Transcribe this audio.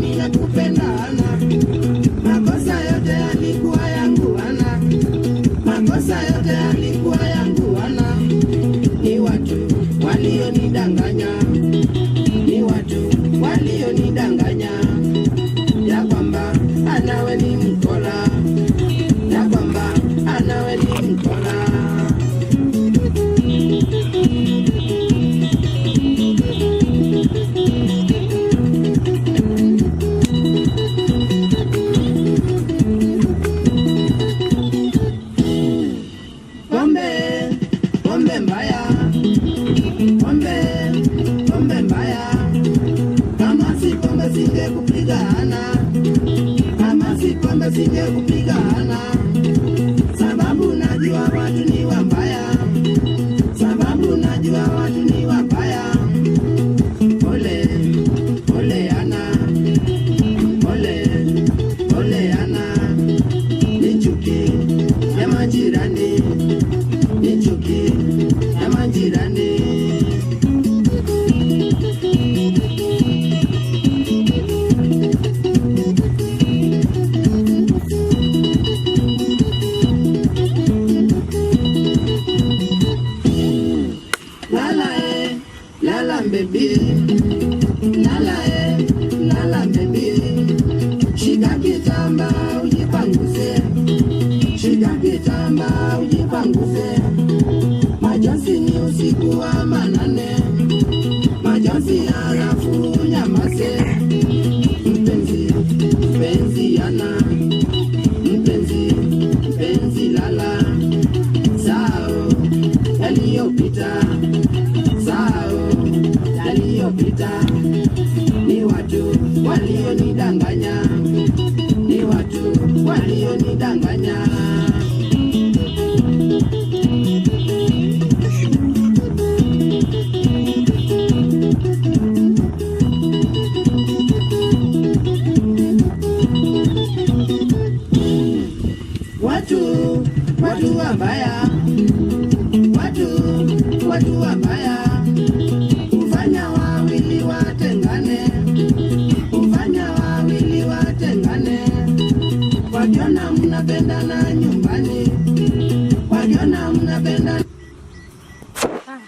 Mimi nakupenda Ana, makosa yote yalikuwa yangu Ana, makosa yote yalikuwa yangu Ana, ni watu walionidanganya, ni watu walionidanganya ya kwamba anawe ni mkola, ya kwamba anawe ni mkola. Pombe, pombe mbaya, pombe, pombe mbaya. Kama si pombe singekupiga Ana, kama si pombe singekupiga Ana. Sababu najua watu ni wabaya, sababu najua watu ni wabaya. Pole, pole Ana, pole, pole Ana. Ni chuki ya majirani, ni chuki ya majirani. Lala lala baby, lala lala baby. Shika kitamba ujipanguse, shika kitamba ujipanguse. Majonzi ni usiku wa manane, majonzi halafu nyamaze. Mpenzi, mpenzi Ana, mpenzi, mpenzi lala. Sahau yaliyopita, sahau yaliyopita. Ni watu walionidanganya, ni watu walionidanganya. Watu, watu wabaya, watu, watu wabaya, hufanya wawili watengane, hufanya wawili watengane. Wakiona mnapendana nyumbani, wakiona mnapendana. Ah,